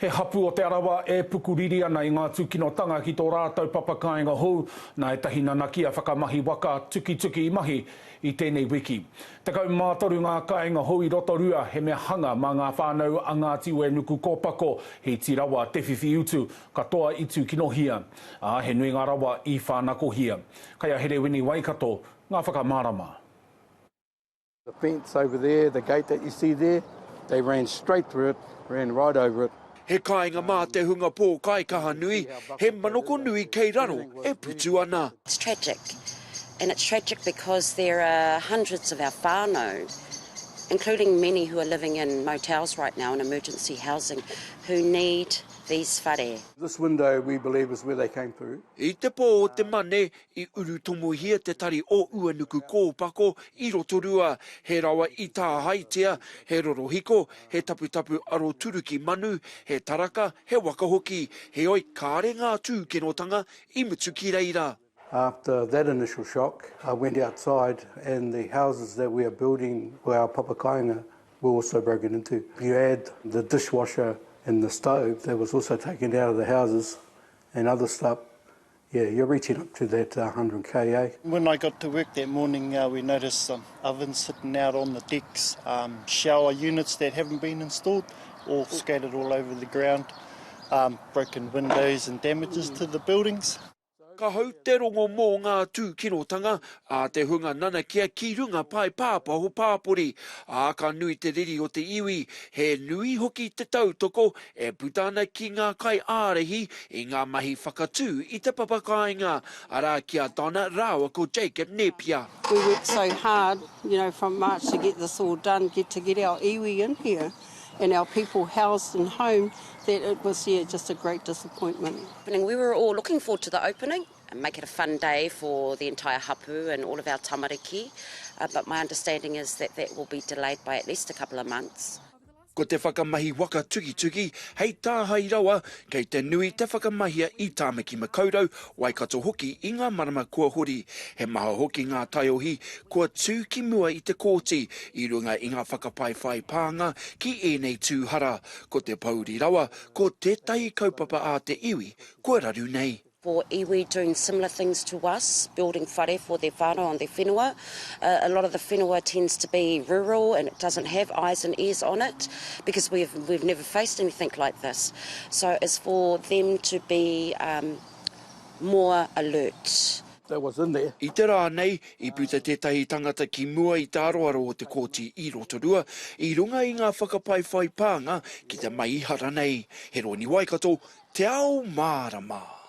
He hapū o Te Arawa e pukuriri ana i ngā tūkinotanga ki tō rātou papakāinga hou, nā ētahi nanakia whakamahi waka tukituki i mahi i tēnei wiki. 13 ngā kāinga hou i Rotorua he mea hanga mā ngā whānau a Ngāti Uenukukōpako, he iti rawa te whiwhi utu, katoa i tūkinohia, ā, he nui ngā rawa i whānakohia. Kei a Herewini Waikato ngā whakamārama. The fence over there, the gate that you see there, they ran straight through it, ran right over it. He kāinga mā te hunga pōkaikaha nui, he manoko nui kei raro e putu ana. It's tragic, and it's tragic because there are hundreds of our whānau, including many who are living in motels right now in emergency housing, who need these whare. This window we believe is where they came through. I te pō o te Mane, I urutomohia te tari o Uenuku Kōpako i Rotorua, he rawa i tāhaetia, he rorohiko, he taputapu aroturuki manu, he taraka, he waka hoki, heoi kāre ngā tūkinotanga i mutu ki reira. After that initial shock, I went outside and the houses that we are building for our papakāinga were also broken into. If you add the dishwasher and the stove that was also taken out of the houses and other stuff, Yeah, you're reaching up to that 100k, eh? When I got to work that morning, uh, we noticed some ovens sitting out on the decks, um, shower units that haven't been installed, all scattered all over the ground, um, broken windows and damages to the buildings. Ka hau te rongo mō ngā tūkinotanga a te hunga nanakia ki runga pae pāpaho pāpori, ā, ka nui te riri o te iwi, he nui hoki te tautoko E puta ana ki ngā kaiārahi i ngā mahi whakatū i te papakāinga, arā ki a Donna rāua ko Jacob Nepia. We worked so hard, you know, from March to get this all done, get to get our iwi in here and our people housed and home, that it was, yeah, just a great disappointment. We were all looking forward to the opening and make it a fun day for the entire hapu and all of our tamariki, uh, but my understanding is that that will be delayed by at least a couple of months. Ko te whakamahi waka tukituki hei tāhae rawa kei te nui te whakamahia i Tāmaki Makaurau, Waikato hoki i ngā marama kua hori. He maha hoki ngā taiohi kua tū ki mua i te kōti i runga i ngā whakapae whai pānga ki ēnei tū hara. Ko te pōuri rawa, ko tētahi kaupapa a te iwi kua raru nei. For iwi doing similar things to us, building whare for their whānau on their whenua. Uh, a lot of the whenua tends to be rural and it doesn't have eyes and ears on it because we've, we've never faced anything like this. So it's for them to be um, more alert. That was in there. I te rā nei, i puta tētahi tangata ki mua i te aroaro o te kōti i Rotorua, i runga i ngā whakapae whai pānga ki te mahi hara nei. He Roni Waikato, Te Ao Mārama.